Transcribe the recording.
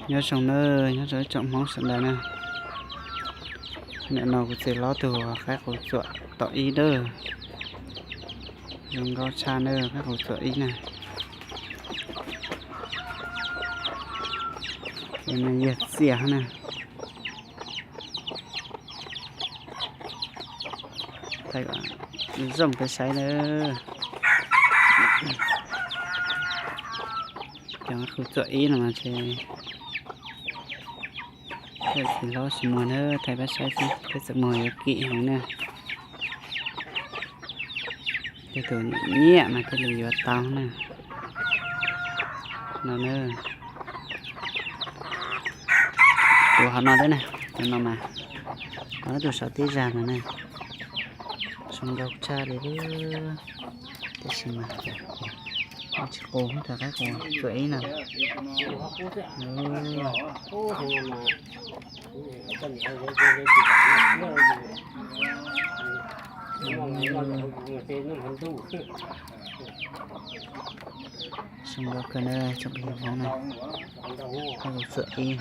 Nyob zoo nawb, nyob zoo ib tsoom Hmoob sawv daws na. Nim no kuv txiv hlob tug qaib qus txuam tom ib dawb. Zoo nkauj tshaj na, qaib qus txuam ib na. Ces nws yog txias na. Thaij kom zoo peb saib na. Cov qaib qus txuam ib no mas ces txiv hlob tsis muag na, thaij peb saib xwb, peb txawm muag yuav kim heev na. Tej tus nyiam mas thiaj li yuav tau na. No na. Tus hauv no thiab na, tus no mas, tus saum tib zag no na. Zoo nkauj tshaj li, tiam sis mas tsis qus, tus qaib qus txuam ib no. Zoo nkauj kawg na tsoom phooj ywg Hmoob na. Qaib qus txuam ib.